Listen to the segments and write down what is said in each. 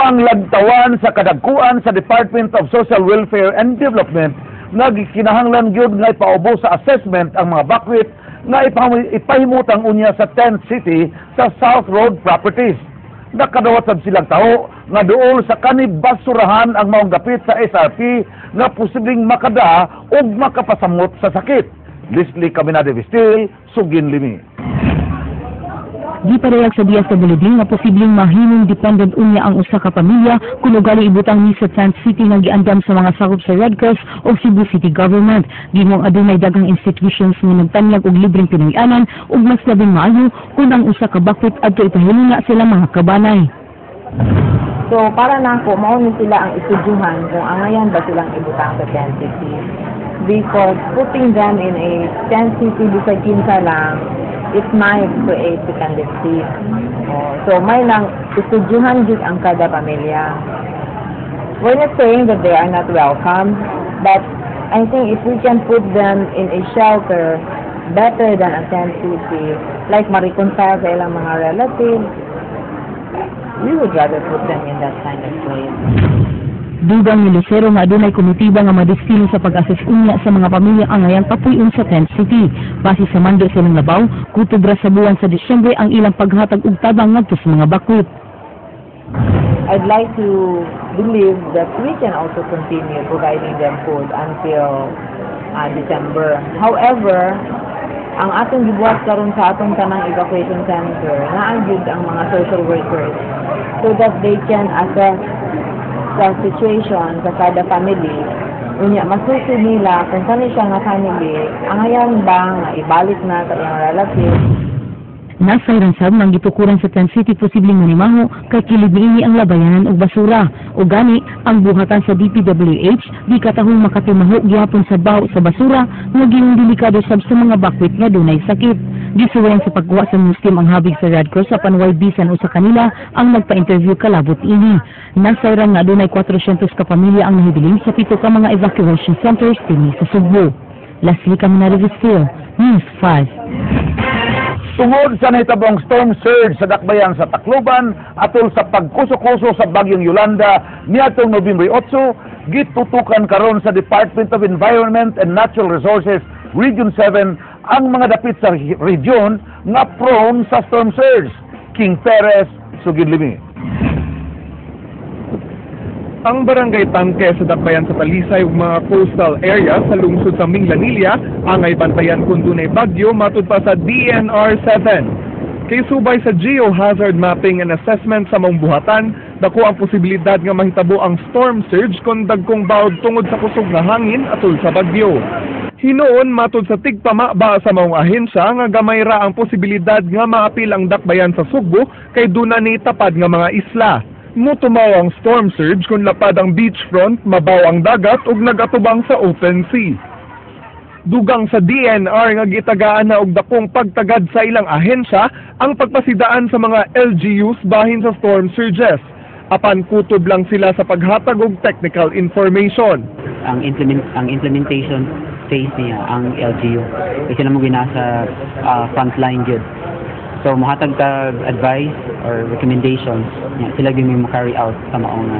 Panglantawan sa kadagkuan sa Department of Social Welfare and Development nga gikinahanglan gyud nga ipaubos sa assessment ang mga bakwit nga ipahimutang unya sa tent city sa South Road Properties. Nakadawat sab silang taho nga duol sa kanibasurahan ang maong dapit sa SRP nga posibleng makada ug makapasamot sa sakit. Leslie Caminade Vistil, Sugin Limi. Gipadayag sa DSWD nga posibleng mahimong dependent unya ang usa ka pamilya kung ugali ibutang ni sa tent city nga giandam sa mga sakop sa Red Cross o Cebu City Government. Gingong adunay daghang institutions nga nagtanyag og libreng pinuy-anan ug mas labing maayo kung ang usa ka bakwit adto ipahiluna sila mga kabanay. So, para nako, mao ni sila ang istudyuhan kung angayan ba silang ibutang sa tent city. Because putting them in a tent city bisag kinsa lang, it might create dependency. Oh, so, may nang istudyuhan jud ang kada pamilya. We're not saying that they are not welcome, but I think if we can put them in a shelter better than a tent city, like ma-reconcile sa ilang mga relatives, we would rather put them in that kind of place. Dugang ni Lucero nga adunay komitiba nga madestino sa pag-assess unya sa mga pamilya angayang papuy-on sa tent city. Base sa mando silang labaw, kutob ra sa buwan sa Disyembre ang ilang paghatag og tabang ngadto sa mga bakwit. I'd like to believe that we can also continue providing them food until December. However, ang atong gibuhat karon sa atong tanang evacuation center, naa gyud ang mga social workers so that they can assess sa situation sa kada family. Unya, masusi nila kung kani siya nga family, angayan ba nga ibalik na sa iyang relative. Nasayran sab nang gitukuran sa tent city posibleng manimaho kay kilid niini ang labayanan og basura. O gani ang buhatan sa DPWH di katahong makatimaho gihapon sa baho sa basura nga gihimong delikado sab sa mga bakwit nga dunay sakit. Gisuwayan sa pagkuha sa news team ang habig sa Red Cross apan way bisan usa kanila ang nagpa-interview kalabot ini. Nasayran nga dunay 400 ka pamilya ang nahibilin sa pito ka mga evacuation centers dinhi sa Sugbo. Leslie Caminada Vistil, News 5. Tungod sa nahitabong storm surge sa dakbayan sa Tacloban atol sa pagkuso-kuso sa bagyong Yolanda niadtong Nobyembre 8, gitutukan karon sa Department of Environment and Natural Resources Region 7 ang mga dapit sa region nga prone sa storm surge. King Perez, Sugid Limi. Ang barangay Tangke sa Dakbayan sa Talisay ug mga coastal area sa lungsod sa Minglanilla angay bantayan kung dunay bagyo matud pa sa DENR 7. Kay subay sa geohazard mapping and assessment sa maong buhatan, dako ang posibilidad nga mahitabo ang storm surge kon dagkong bawd tungod sa kusog nga hangin atol sa bagyo. Hinuon matud sa tigpamaba sa maong ahensya nga gamay ra ang posibilidad nga maapil ang dakbayan sa Sugbo kay duna ni tapad nga mga isla. Mutumaw ang storm surge kung lapad ang beachfront, mabaw ang dagat ug nagatubang sa open sea. Dugang sa DENR nga gitagaan na og dakong pagtagad sa ilang ahensya ang pagpasidaan sa mga LGUs bahin sa storm surges. Apan kutob lang sila sa paghatag og technical information. Ang implementation phase niya ang LGU kasi sila mo ginasa frontline gyud, so mohatag tag advice or recommendations nya sila gyud may mo carry out sa maong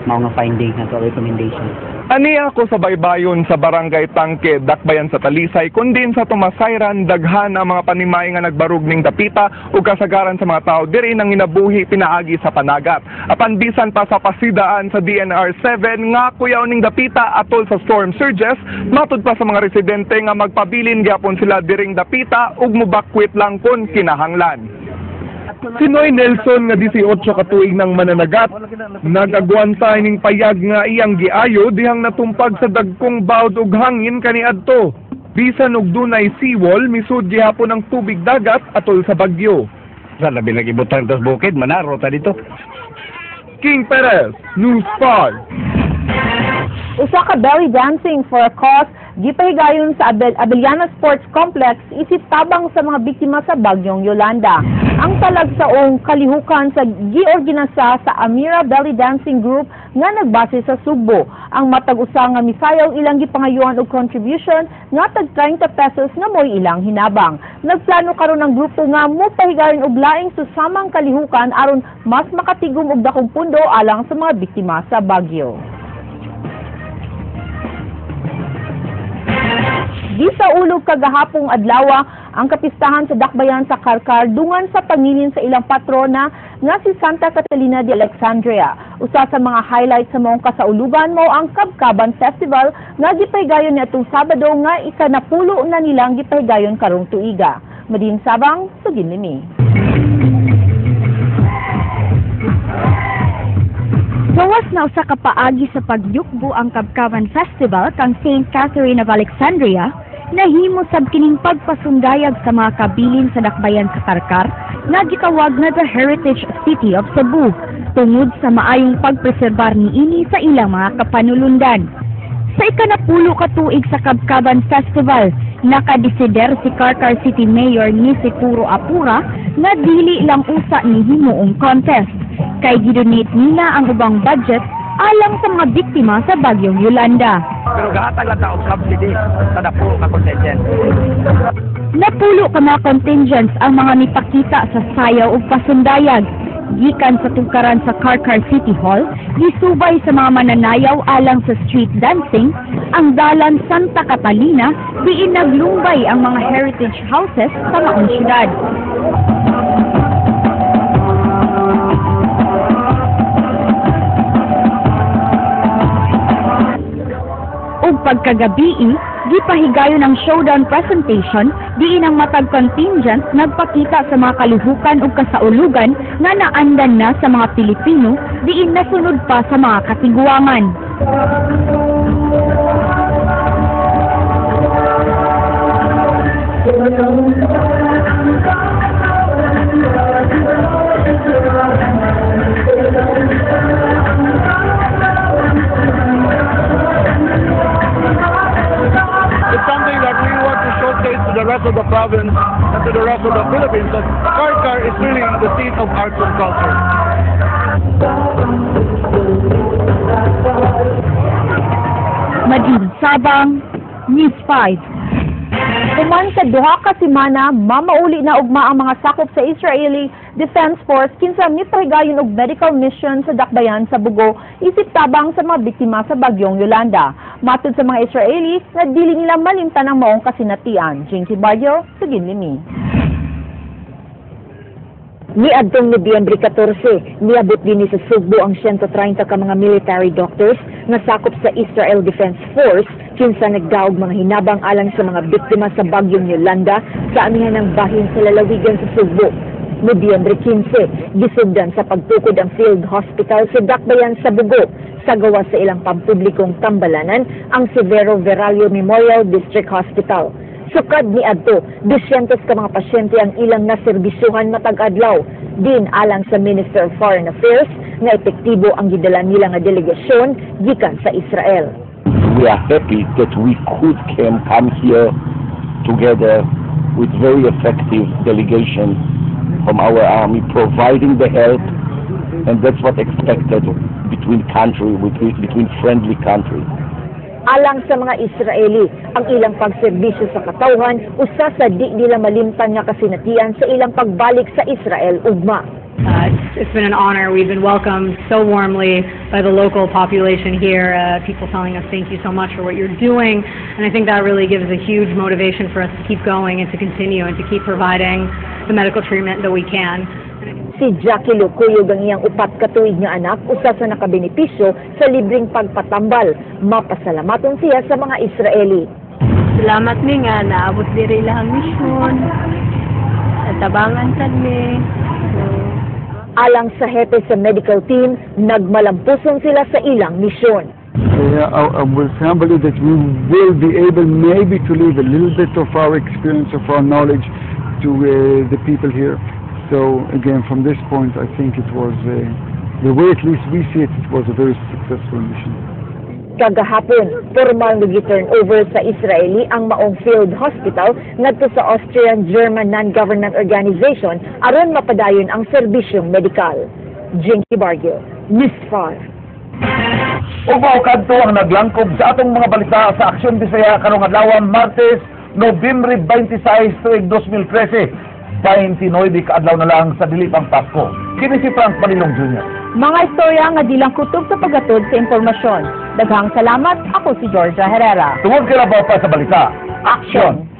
nga findings na to, recommendation. Aniya ko sa baybayon sa Barangay Tangke, Dakbayan sa Talisay, kundi sa Tumasayran, daghan ang mga panimay nga nagbarug ning dapita ug kasagaran sa mga tao diri nang inabuhi pinaagi sa panagat. Apan bisan pa sa pasidaan sa DENR 7 nga kuyaw ning dapita atol sa storm surges, matud pa sa mga residente nga magpabilin gyapon sila diring dapita ug mubakwit lang kon kinahanglan. Si Noy Nelson nga 18 ka tuig ng mananagat, nag-agwanta ining payag nga iyang giayo dihang natumpag sa dagkong bawd ug hangin kaniadto. Bisan og dunay seawall, misud gihapon ang tubig dagat atol sa bagyo. Sa labi nag-ibutang tas bukid, manaro ta dito. King Perez, News 5. Usa ka belly dancing for a cause gipahigayon sa Abellana Sports Complex isip tabang sa mga biktima sa bagyong Yolanda. Ang talagsaong kalihukan sa giorganisa sa Amira Belly Dancing Group nga nagbase sa Sugbo. Ang matag usa nga misayaw, ilang gipangayuan og contribution nga tag 30 pesos nga mo'y ilang hinabang. Nagplano karon ang grupo nga mopahigayon og laing susamang kalihukan aron mas makatigom og dakong pundo alang sa mga biktima sa bagyo. Gisaulog kagahapong adlaw ang kapistahan sa dakbayan sa Carcar dungan sa pangilin sa ilang patrona nga si Santa Catalina de Alexandria. Usa sa mga highlights sa maong kasaulugan mao ang Kabkaban Festival nga gipahigayon niadtong Sabado nga ikanapulo na nilang gipahigayon karong tuiga. Madin Sabang, Sugin Limi. Gawas na usa ka paagi sa pagyukbo ang Kabkaban Festival kang Saint Catherine of Alexandria, nahimo sab kining pagpasundayag sa mga kabilin sa dakbayan sa Carcar nga gitawag nga the Heritage City of Cebu tungod sa maayong pagpreserbar niini sa ilang mga kapanulundan. Sa 10 ka tuig sa Kabkaban Festival, nakadesider si Carcar City Mayor Nicephoro Apura nga dili lang usa ni himuong contest kay gidonate nila ang ubang budget alang sa mga biktima sa bagyong Yolanda. Pero gahatag lang ta og subsidy sa napulo ka contingent. 10 ka mga contingents ang mga mipakita sa sayaw ug pasundayag. Gikan sa tungkaran sa Carcar City Hall, gisubay sa mga mananayaw alang sa street dancing, ang dalan Santa Catalina, diin naglumbay ang mga heritage houses sa maong syudad. Ug pagkagabii, gipahigayon ang showdown presentation diin ang matag contingent nagpakita sa mga kalihukan ug kasaulugan nga naandan na sa mga Pilipino diin nasunod pa sa mga katiguangan. It's something that we want to showcase to the rest of the province and to the rest of the Philippines that Carcar is really the seat of arts and culture. Madin Sabang, News 5. Human sa 2 ka semana, mamauli na ugma ang mga sakop sa Israeli Defense Force kinsa mipahigayon og medical mission sa dakbayan sa Bogo isip tabang sa mga biktima sa bagyong Yolanda. Matud sa mga Israeli nga dili nila malimtan ang maong kasinatian. Jinky Barrio, Sugin Limi. Niadtong Nobyembre 14, niabot dinhi sa Sugbo ang 130 ka mga military doctors nga sakop sa Israel Defense Force kinsa nagdaog mga hinabang alang sa mga biktima sa bagyong Yolanda sa amihanang bahin sa lalawigan sa Sugbo. Nobyembre 15, gisugdan sa pagtukod ang Field Hospital sa Dakbayan sa Bogo sa gawa sa ilang pampublikong tambalanan ang Severo Verallo Memorial District Hospital. Sukad ni adto, 200 ka mga pasyente ang ilang naserbisyuhan matag adlaw. Din alang sa Minister of Foreign Affairs nga epektibo ang gidala nila nga delegasyon gikan sa Israel. We are happy that we could come here together with very effective delegation from our army, providing the help, and that's what expected between country, between friendly countries. Alang sa mga Israeli, ang ilang pagserbisyo sa katawhan usa sa di nila malimtan nga kasinatian sa ilang pagbalik sa Israel ugma. It's been an honor. We've been welcomed so warmly by the local population here, people telling us thank you so much for what you're doing, and I think that really gives a huge motivation for us to keep going and to continue and to keep providing the medical treatment that we can. Si Jackie Lucuyog ang iyang 4 ka tuig nga anak usa sa nakabenepisyo sa libreng pagpatambal. Mapasalamaton siya sa mga Israeli. Salamat mi nga naabot diri ilahang misyon. Tabangan sad mi. Alang sa hepe sa medical team, nagmalampuson sila sa ilang misyon. We firmly believe that we will be able maybe to leave a little bit of our experience, of our knowledge to the people here. So again, from this point, I think it was, the way at least we see it, it was a very successful mission. Kagahapon, formal nga gi-turn over sa Israeli ang maong field hospital ngadto sa Austrian-German Non-Government Organization aron mapadayon ang serbisyong medikal. Jinky Bargio, News 5. Ug mao kadto ang naglangkob sa atong mga balita sa Aksyon Bisaya karong adlaw, Martes, Nobyembre 26, tuig 2013. 29 ka adlaw na lang sa dili pang Pasko. Kini si Frank Manilong Jr. Mga istorya nga di lang kutob sa paghatod sa impormasyon. Daghang salamat. Ako si Georgia Herrera. Tungod kay labaw pa sa balita. Aksyon!